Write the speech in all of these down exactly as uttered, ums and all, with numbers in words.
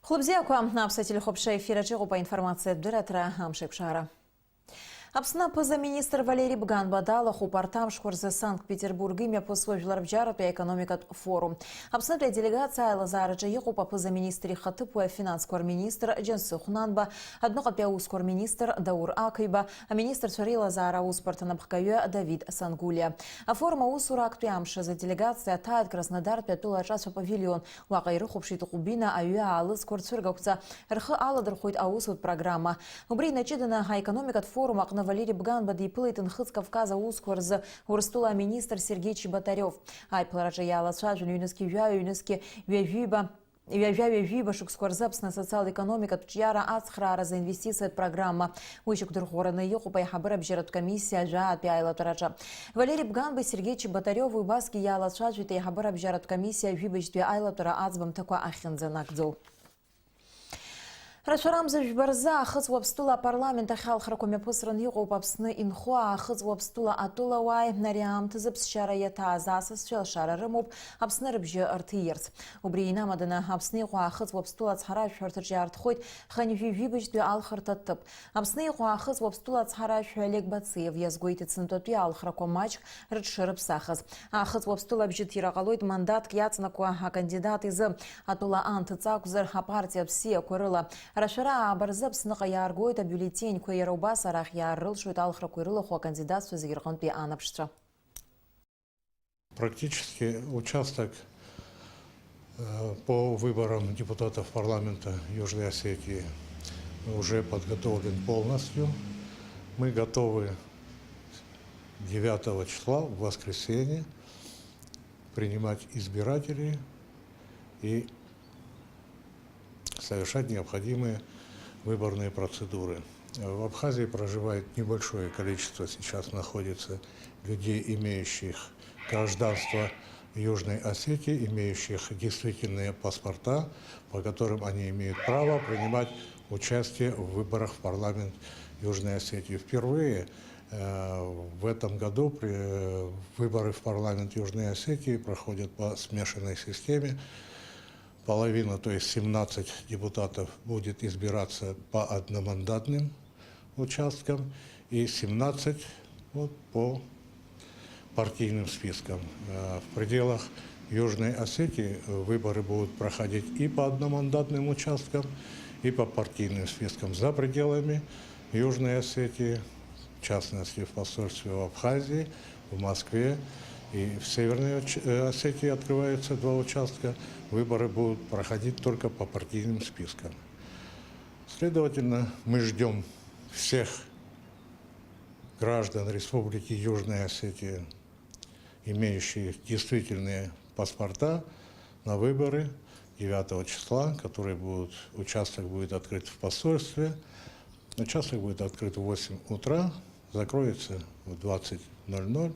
Хәлыбзиақәа, аԥсуа телехәаԥшра ефир аҿы иҟоуп аинформациатә дырраҭара «Амшеиқәшаара». Аԥсны аԥыза-министр Валери Бганба далахәуп арҭ амшқәа рзы Санкт-Петербург имҩаԥысуа жәларбжьаратәи аекономикатә форум. Аԥснытәи аделегациа аилазаараҿы иҟоуп аԥыза-министр ихаҭыԥуаҩ афинансқәа рминистр Џьансыхә Нанба, адәныҟатәи аусқәа рминистр Даур Ақаиба, аминистрцәа реилазаара аусбарҭа анапхгаҩы Давид Сангулиа. Афорум аусура актәи амш азы аделегациа аҭааит Краснодартәи атәыла аҿацә апавилион. Уаҟа ирыхәаԥшит Ҟәбина аҩы аалызқәа рцәыргақәҵа, рхы аладырхәит аусутә программа. Убри инаҷыданы аекономикатә форум аҟны Валери Бганба диԥылеит Нхыҵ Кавказ аусқәа рзы Урыстәыла аминистр Сергеи Чеботарев. Аиԥылараҿы иаалацәажәон ҩнызқьи жәаҩа, ҩнызқьи ҩажәиба, ҩажәа ҩажәиба шықәсқәа рзы Аԥсны асоциал-економикатә ҿиара ацхрааразы инвестициатә программа. Уи шьақәдырӷәӷәараны иҟоуп аиҳабыра бжьаратә комиссиа жәаатәи аилатәараҿы. Валери Бганбеи Сергеи Чеботарев убасгьы иаалацәажәеит аиҳабыра бжьаратә комиссиа жәибжьтәи аилатәара аӡбамҭақәа ахьынӡанагӡо. Рацәарамза жәба рзы Аахыҵ Уаԥстәыла апарламент ахь алхрақәа мҩаԥысран иҟоуп Аԥсны инхо Аахыҵ Уаԥстәыла атәылауааи, ари аамҭазы ԥсшьара иаҭааз асасцәа алшара рымоуп Аԥсны рыбжьы рҭиирц. Убри инамаданы, Аԥсны иҟоу Аахыҵ Уаԥстәыла ацҳаражәҳәарҭаҿ иаартхоит хынҩажәи жәибжьтәи алхырҭа ҭыԥ. Аԥсны иҟоу Аахыҵ Уаԥстәыла ацҳаражәҳәаҩ Олег Бациев иазгәеиҭеит сынтәатәи алхрақәа маҷк рыҽшырыԥсахыз. Аахыҵ Уаԥстәыла абжьы ҭира ҟалоит мандатк иаҵанакуа акандидат изы. Атәыла анҭыҵ акәзар, апартиа бзиақәа рыла. Рашәара ааба рзы Аԥсныҟа иааргоит абиуллетеньқәа, иара убас арахь иааррылшоит алхрақәа ирылахәу акандидатцәа зегьы рҟынтәи анаԥшцәа. Практически участок, э, по выборам депутатов парламента Южной Осетии уже подготовлен полностью. Мы готовы девятого числа, в воскресенье, принимать избирателей и совершать необходимые выборные процедуры. В Абхазии проживает небольшое количество, сейчас находится, людей, имеющих гражданство Южной Осетии, имеющих действительные паспорта, по которым они имеют право принимать участие в выборах в парламент Южной Осетии. Впервые, э, в этом году при-, выборы в парламент Южной Осетии проходят по смешанной системе. Половина, то есть семнадцать депутатов, будет избираться по одномандатным участкам и семнадцать вот по партийным спискам. Э, в пределах Южной Осетии, э, выборы будут проходить и по одномандатным участкам, и по партийным спискам за пределами Южной Осетии, в частности, в посольстве в Абхазии, в Москве и в Северной Оч-, э, Осетии открываются два участка. Выборы будут проходить только по партийным спискам. Следовательно, мы ждём всех граждан Республики Южная Осетия, имеющих действительные паспорта, на выборы девятого числа, которые будут, участок будет открыт в посольстве. Участок будет открыт в восемь утра, закроется в двадцать ноль ноль.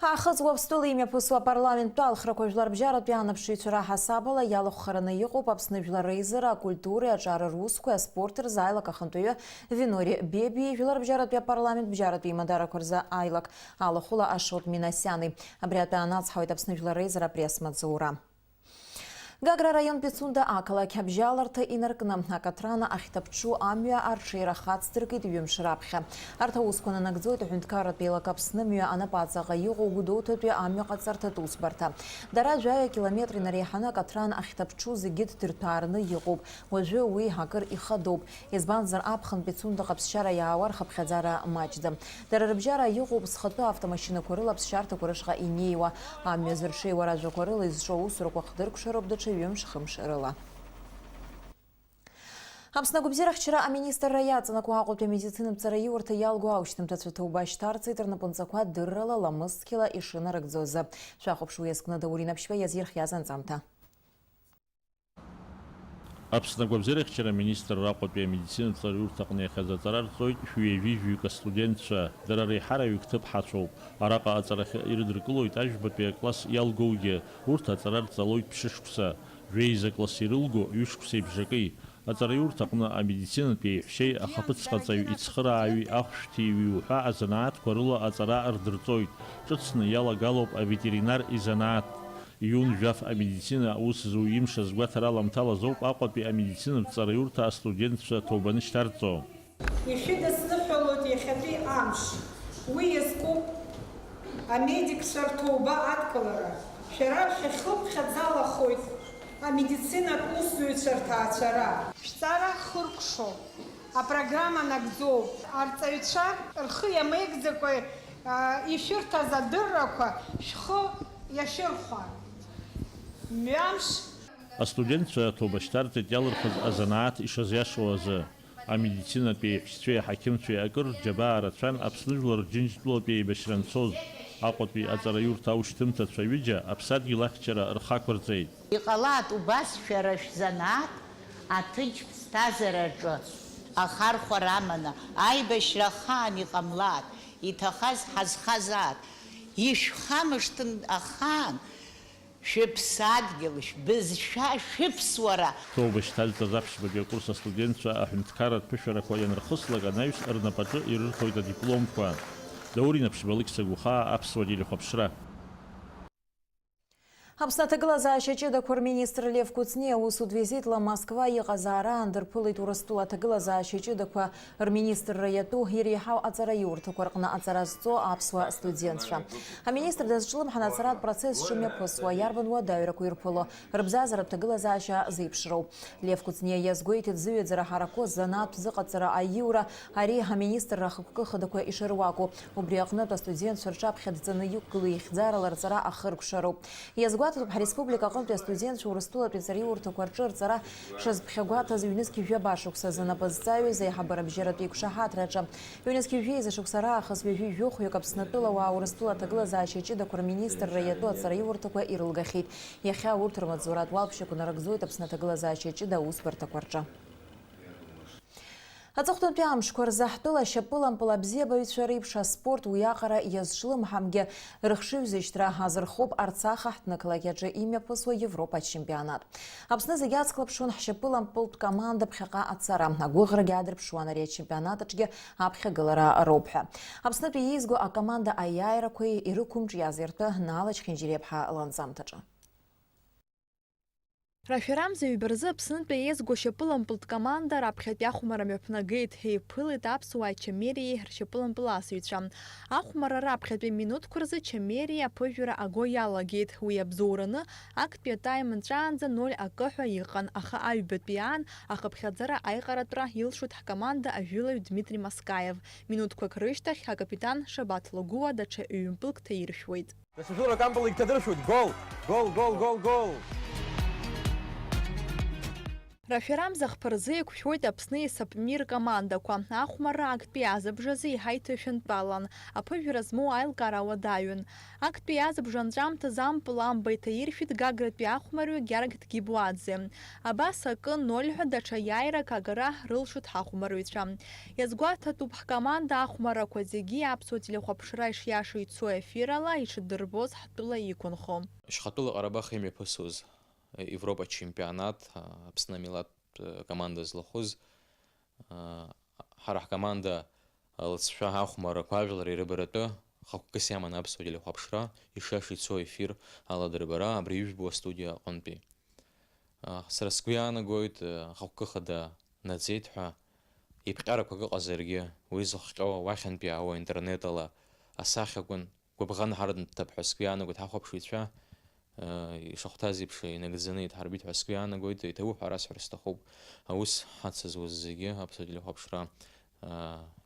Аахыҵ Уаԥстәыла имҩаԥысуа апарламенттә алхрақәа жәларбжьаратәи анаԥшыҩцәа раҳасабала иалахәхараны иҟоуп Аԥсны Жәлар Реизара акультуреи аҿар русқәеи аспорти рзы аилак ахантәаҩы Винори Бебиеи, Жәларбжьаратәи апарламент бжьаратәи имадарақәа рзы аилак алахәыла Ашот Минасиани. Абри атәы аанацҳауеит Аԥсны Жәлар Реизара апресс-маҵзура. Гагра араион Пицунда ақалақь абжьаларҭа инаркны, акаҭран ахьҭаԥҽу амҩа арҽеира хацдыркит ҩымш раԥхьа. Арҭ аусқәа нанагӡоит аҳәынҭқарратә еилак Аԥсны мҩа анапаҵаҟа иҟоу Гәдоуҭатәи амҩа ҟаҵарҭатә усбарҭа. Дара жәаҩа километр инареиҳаны акаҭран ахьҭаԥҽу зегьы дҭырҭәааны иҟоуп. Уажәы уи акыр ихадоуп. Избанзар, аԥхын Пицундаҟа ԥсшьара иаауа рхыԥхьаӡара маҷӡам. Дара рыбжьара иҟоуп зхатәы автомашьынақәа рыла аԥсшьарҭақәа рышҟа инеиуа. Амҩа зырҽеиуа ражәақәа рыла изҿу аусурақәа хдыркәшароуп даҽа ҩымш-хымш рыла. Аԥсны агәабзиарахьчара аминистрра иаҵанакуа Аҟәатәи амедицинатә ҵараиурҭа иалго аушьҭымҭацәа ҭоуба шьҭарҵеит рнапынҵақәа дыррала ламысцқьала ишынарыгӡоз. Шәахәаԥш уи азкны Даур Инаԥшьба иазирхиаз анҵамҭа. Аԥсны агәабзиарахьчара аминистрра Аҟәатәи амедицинатә ҵараиурҭаҟны иахьазы аҵара рҵоит шәи ҩажәи жәаҩык астудентцәа. Дара реиҳараҩык ҭыԥҳацәоуп. Араҟа аҵарахь ирыдыркылоит ажәбатәи акласс иалгоугьы. Урҭ аҵара рҵалоит ԥшьышықәса, жәеиза класс ирылго ҩышықәсеи бжаки. Аҵараиурҭаҟны амедицинатә еиҳәшьеи ахаԥыцҟаҵаҩ ицхырааҩи ахәшәҭиҩи уҳәа азанааҭқәа рыла аҵара рдырҵоит. Ҿыцны иалагалоуп аветеринар изанааҭ. Иун Жәаф амедицина аус зуҩымш азгәаҭара аламҭалаз ауп Аҟәатәи амедицинатә ҵараиурҭа астудентцәа ҭоуба анышьҭарҵо. Ишәыдысныҳәалоит иахьатәи амш. Уи иазкуп амедикцәа рҭоуба адкылара. Шәара шәахьлыԥхьаӡалахоит амедицинатә усзуҩцәа рҭаацәара. Шәҵара хыркәшоуп, апрограмма нагӡоуп. Арҵаҩцәа рхы иамеигӡакәа, а, ишәырҭаз адыррақәа шәхы иашәырхәа. Мҩамш. Астудентцәа аҭоуба шьҭарҵеит иалырхыз азанааҭ ишазиашоу азы. Амедицинатәи еиҳәшьцәеи аҳақьымцәеи акыр рџьабаа рацәан Аԥсны жәлар Џьынџьтәылатәи еибашьра анцоз. Аҟәатәи аҵараиурҭа аушьҭымҭацәа ҩыџьа аԥсадгьыл ахьчара рхы ақәырҵеит. Иҟалааит убас шәара шәзанааҭ аҭынч ԥсҭазаараҿы ахархәара аманы, аибашьра ахаан иҟамлааит, иҭахаз ҳазхазааит, ишәхамышҭын ахаан, шәыԥсадгьыл, шәбызшәа, шәыԥсуара. Ҭоуба шьҭазҵаз аԥшьбатәи акурс астудентцәа аҳәынҭқарратә ԥышәарақәа ианырхыслак анаҩс рнапаҿы ирырҭоит адипломқәа. Даур Инаԥшьба, Алықьса Гәыхаа, Аԥсуа телехәаԥшра. Аԥсны аҭагылазаашьа ҷыдақәа рминистр Лев Кәыҵниа аусутә визитла Москва иҟазаараан дырԥылеит Урыстәыла аҭагылазаашьа ҷыдақәа рминистрра иатәу иреиҳау аҵараиурҭақәа рҟны аҵара зҵо аԥсуа студентцәа. Аминистр дазҿлымҳан ацаратә процесс шымҩаԥысуа, иарбан уадаҩрақәа ирԥыло, рыбзазаратә ҭагылазаашьа зеиԥшроу. Лев Кәыҵниа иазгәеиҭеит зыҩаӡара ҳаракоз, занааҭтә зыҟаҵара аиура, ари аминистрра ахықәкы хадақәа ишыруаку. Убри аҟнытә астудентцәа рҿаԥхьа дҵаны иқәгылоу ихьӡарала рҵара ахыркәшароуп. Иазгәаҭатәуп, ҳреспублика аҟынтәи астудентцәа Урыстәылатәи аҵараиурҭақәа рҿы рҵара шазԥхьагәаҭаз ҩнызқьи жәаба шықәса азы анапы зҵаҩыз аиҳабыра бжьаратәи иқәшаҳаҭраҿы. Ҩнызқьи жәеиза шықәса раахыс ҩажәи жәохәҩык Аԥснытәыла ауаа Урыстәыла аҭагылазаашьа ҷыдақәа рминистрра иатәу аҵараиурҭақәа ирылгахьеит. Иахьа урҭ рмаҵзуратә уалԥшьақәа нарыгӡоит Аԥсны аҭагылазаашьа ҷыда аусбарҭақәа рҿы. Аҵыхәтәантәи амшқәа рзы ҳтәыла ашьапылампыл абзиабаҩцәа реиԥш аспорт уиаҟара иазҿлымҳамгьы рыхшыҩзышьҭра азырхоуп Арцаха ҳҭнықалақь аҿы имҩаԥысуа Европа ачемпионат. Аԥсны зегьы ацклаԥшуан ҳшьапылампылтә команда ԥхьаҟа ацара. Агәыӷрагьы аадырԥшуан ари ачемпионат аҿгьы аԥхьагылара роуп ҳәа. Аԥснытәи еизго акоманда аиааирақәеи ирықәымҿиази ртәы Наала Чхинџьириаԥҳа ланҵамҭаҿы. Рашәарамза ҩба рзы Аԥснытәи еизго шьапылампылтә команда раԥхьатәи ахәмара мҩаԥнагеит, еиԥылеит аԥсуаа Чамериеи ршьапылампыл асыҩцәа. Ахәмара раԥхьатәи минуҭқәа рзы Чамериа аԥыжәара аго иалагеит, уи абзоураны актәи атайм нҵәаанӡа ноль акы ҳәа иҟан, аха аҩбатәи аан ахыԥхьаӡара аиҟаратәра илшоит ҳкоманда ажәылаҩ Дмитри Маскаев. Минуҭқәак рышьҭахь акапитан Шабаҭ Лагәыуа даҽа ҩымпылк ҭаиршәуеит. Даҽа жәыларак ампылгьы ҭадыршәуеит. Гол! Гол, гол, гол, гол! Рашәарамза хԥа рзы еиқәшәоит Аԥсни Сапмир командақәа. Ахәмарра актәи азыбжазы еиҳа иҭышәынтәалан, аԥыжәара змоу аилкаара уадаҩын. Актәи азыбжа анҵәамҭазы ампыл амба иҭаиршәит Гагратәи ахәмарҩы Гьаргь Ҭгибуаӡе. Абас акы ноль ҳәа даҽа иааирак агара рылшоит ҳахәмарҩцәа. Иазгәаҭатәуп, ҳкоманда ахәмаррақәа зегьы аԥсуа телехәаԥшра ишиаша ицо ефирала ишыддырбоз ҳтәыла иқәынхо. Шьхатәыла Ҟарабах имҩаԥысуаз Европа ачемпионат, Аԥсны амилаҭтә команда злахәыз, ҳара ҳкоманда лҵшәа ахәмаррақәа ажәлар ирыбаратәы хықәкыс иаман аԥсуа телехәаԥшра, ишиаша ицо ефир аладырбара абри ҩажәбо астудиа аҟынтәи. Сара сгәы иаанагоит, ахықәкы хада наӡеит ҳәа иԥҟьарақәак ыҟазаргьы, уи зыхҟьо уахьынтә иаауа интернет ала асахьакәын, гәыбӷан ҳарҭап ҳәа сгәы иаанагоит ҳахәаԥшыҩцәа, ишахәҭаз еиԥш инагӡаны идҳарбеит ҳәа сгәы иаанагоит, иҭабуп ҳәа расҳәар сҭахуп, аус ҳацызуаз зегьы аԥсуа телехәаԥшра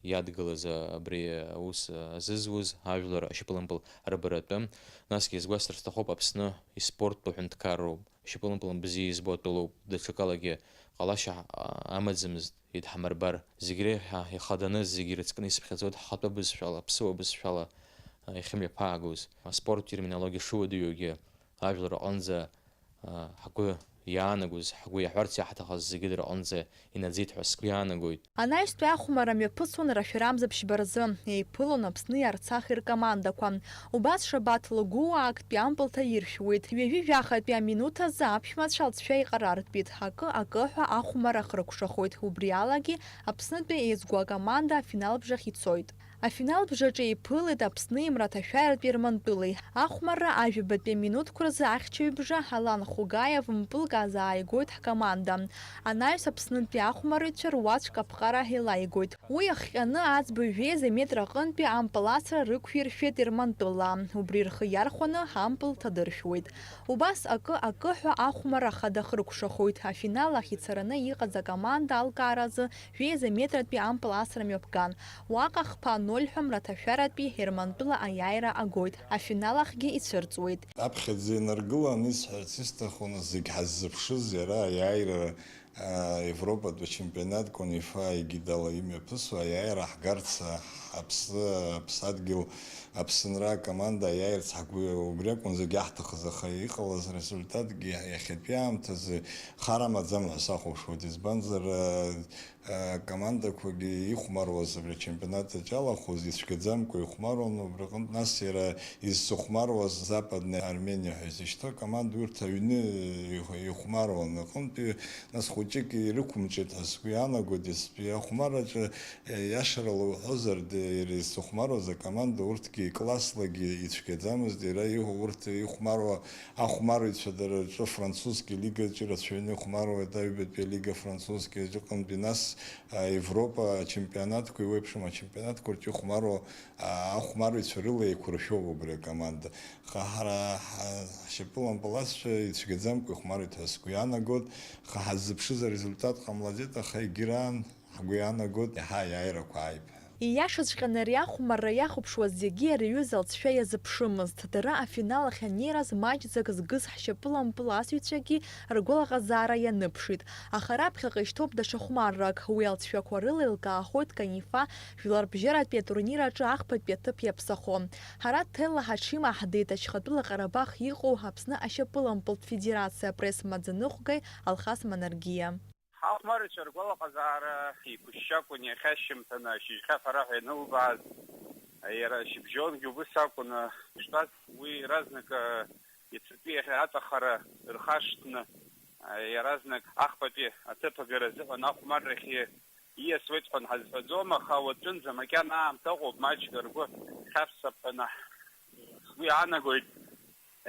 иадгылаз абри аус азызуз ажәлар ашьапылампыл рбаратәы. Насгьы иазгәасҭар сҭахуп, Аԥсны испорттә ҳәынҭқарроуп, ашьапылампыл бзиа избо атәылоуп, даҽакалагьы ҟалашьа амаӡамызт идҳамырбар. Зегь реиҳа ихаданы, зегь ирыцкны исыԥхьаӡоит ҳхатәы бызшәала, аԥсуа бызшәала иахьымҩаԥаагоз. Аспорттә терминологиа шыуадаҩуагьы ажәлар рҟынӡа ҳгәы иаанагоз, ҳгәы иаҳәарц иаҳҭахыз зегьы дырҟынӡа инаӡеит ҳәа сгәы иаанагоит. Анаҩстәи ахәмарра мҩаԥысуан рашәарамза ԥшьба рзы. Еиԥылон Аԥсни Арцахи ркомандақәа. Убас Шабаҭ Лагәыуа актәи ампыл ҭаиршәуеит. Ҩажәи жәахатәи аминуҭ азы аԥшәмацәа алҵшәа иҟарартәит. Акы-акы ҳәа ахәмарра ахыркәшахоит. Убри алагьы Аԥснытәи еизго акоманда афиналбжахь ицоит. Афинал бжаҿы еиԥылеит Аԥсни Мраҭашәаратәи Ермантәылеи. Ахәмарра ажәабатәи аминуҭқәа рзы ахьчаҩ бжа Алан Хугаев мпылк азааигоит ҳкоманда. Анаҩс Аԥснытәи ахәмарыҩцәа руаӡәк аԥҟара еилаигоит. Уи иахҟьаны аӡбаҩ жәеиза метр аҟынтәи ампыл асра рықәиршәеит Ермантәылаа. Убри рхы иархәаны ампыл ҭадыршәуеит. Убас акы-акы ҳәа ахәмарра хада хыркәшахоит. Афинал ахь ицараны иҟаз акоманда алкааразы жәеиза метратәи ампыл асра мҩаԥган. Уаҟа хԥа ноль ҳәа мраҭашәаратәи Ермантәыла аиааира агоит. Афинал ахьгьы ицәырҵуеит. Аԥхьаӡа инаргылан, исҳәарц исҭаху, зегь ҳаззыԥшыз иара аиааира, а, Европатәи ачемпионат Конифа егьидала имҩаԥысуа аиааира ҳгарц, а, Аԥсны, Аԥсадгьыл, Аԥсынра акоманда аиааирц ҳгәы, убри акәын зегь иаҳҭахыз, аха иҟалаз результатгьы иахьатәи аамҭазы хар амаӡам ҳәа сахәаԥшуеит, избанзар, а, акомандақәагьы ихәмаруаз абри ачемпионат аҿы иалахәыз ицәгьаӡамкәа ихәмаруан, убри аҟынтә нас иара изцыхәмаруаз Западная Армения ҳәа изышьҭоу акоманда урҭ аҩны ихә-, ихәмаруан. Аҟынтәи нас хәыҷык ирықәымҿиеит ҳәа сгәы иаанагоит, иацтәи ахәмарраҿы, иашарала уҳәозар, д-, иара изцыхәмаруаз акоманда урҭгьы класслагьы ицәгьаӡамызт, иара иҳәо урҭ ихәмаруа Ахәмарыҩцәа дара рҿы афранцузски лигаҿы ирацәаҩны ихәмаруеит, аҩбатәи алига афранцузски аҿы ыҟантәи, нас, а, Европа ачемпионатқәа, еиуеиԥшым ачемпионатқәа рҿы ихәмаруа, а, ахәмарыҩцәа рыла еиқәыршәоуп убри акоманда. Аха ҳара ҳа-, ҳшьапылампыласцәа ицәгьаӡамкәа ихәмаруеит ҳәа сгәы иаанагоит, аха ҳаззыԥшыз арезультат ҟамлаӡеит, аха егьираан ҳгәы иаанагоит иаҳа аиааирақәа ааип ҳәа. Ииашаҵәҟьаны ари ахәмарра иахәаԥшуаз зегьы ари аҩыза алҵшәа иазыԥшымызт. Дара афинал ахь анеираз маҷӡак згыз ҳшьапылампыласыҩцәагьы ргәалаҟазаара ианыԥшит. Аха раԥхьаҟа ишьҭоуп даҽа хәмаррак. Уи алҵшәақәа рыла еилкаахоит Конифа жәларбжьаратәи атурнир аҿы ахԥатәи аҭыԥ иаԥсахо. Ҳара ҭелла ҳаҽимаҳдеит Ашьхатәыла Ҟарабах иҟоу Аԥсны ашьапылампылтә федерациа апресс-маӡаныҟәгаҩ Алхас Манаргиа. Ҳахәмарыҩцәа ргәалаҟазаара еиқәышьшьы акәын иахьа ашьжьымҭаны ашьыжьхьафара ҳәа ианылбааз, иара шьыбжьонгьы убыс акәын иштәаз, уи иаразнак иацтәи иахьа аҵахара рхашҭны, иаразнак ахԥатәи аҭыԥ агара азыҳәан ахәмаррахь ииасуеит ҳәа ҳазҳәаӡом, аха уаҵәынӡа макьана аамҭа ыҟоуп, маҷк ргәы хьаԥсап ҳәа сгәы иаанагоит.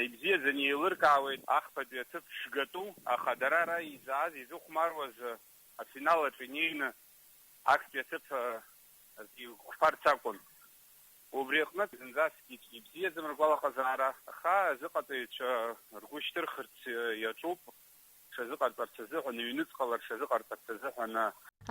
Ибзиаӡаны еилыркаауеит ахԥатәи аҭыԥ шгатәу, аха дара ара изааз изыхәмаруаз афинал аҿы инеины актәи аҭыԥ, а, иқәԥарц акәын. Убри аҟнытә зынӡаск ицә-, ибзиаӡам ргәалаҟазаара, аха азыҟаҵаҩцәа ргәы шьҭырхырц, а, иаҿуп. Рҽазыҟарҵарц азыҳәан, иҩныҵҟала рҽазыҟарҵарц азыҳәан.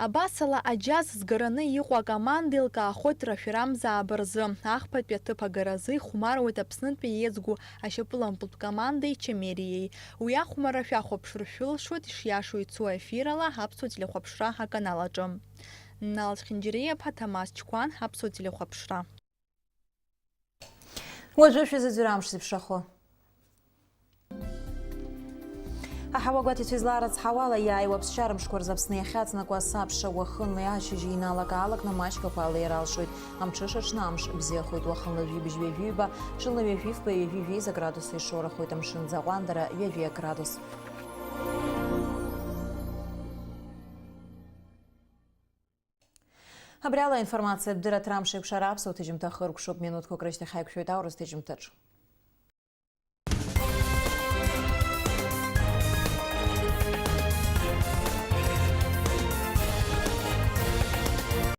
Абасала, аџьаз згараны иҟоу акоманда еилкаахоит рашәарамзааб рзы. Ахԥатәи аҭыԥ агаразы ихәмаруеит Аԥснытәи еизгоу ашьапылампылтә командеи Чамериеи. Уи ахәмарра шәахәаԥшыр шәылшоит, ишиашоу ицо ефирала Аԥсуа телехәаԥшра аканал аҿы. Нал Чхинџьариа-иԥа, Ҭамаз Чқәан, Аԥсуа телехәаԥшра. Уажәы шәазыӡырҩ амш зеиԥшрахо. Аҳауа гәаҭеицәа излаарыцҳауала, иааиуа аԥсшьара мшқәа рзы Аԥсны иахьаҵнакуа асабша уахынлеи ашьыжьи иналак-аалакны маҷк ақәа алеира алшоит. Амҽыша аҽны амш бзиахоит, уахынла жәибжь ҩажәи ҩба, ҽынла ҩажәи фба, ҩажәи жәеиза градус ишоурахоит, амшын аӡы аҟәандара ҩажәи аградус. Абри ала аинформациатә дырраҭара амш еиқәшара аԥсуа ҭыжьымҭа хыркәшоуп, минуҭқәак рышьҭахь ҳаиқәшәоит аурыс ҭыжьымҭаҿ.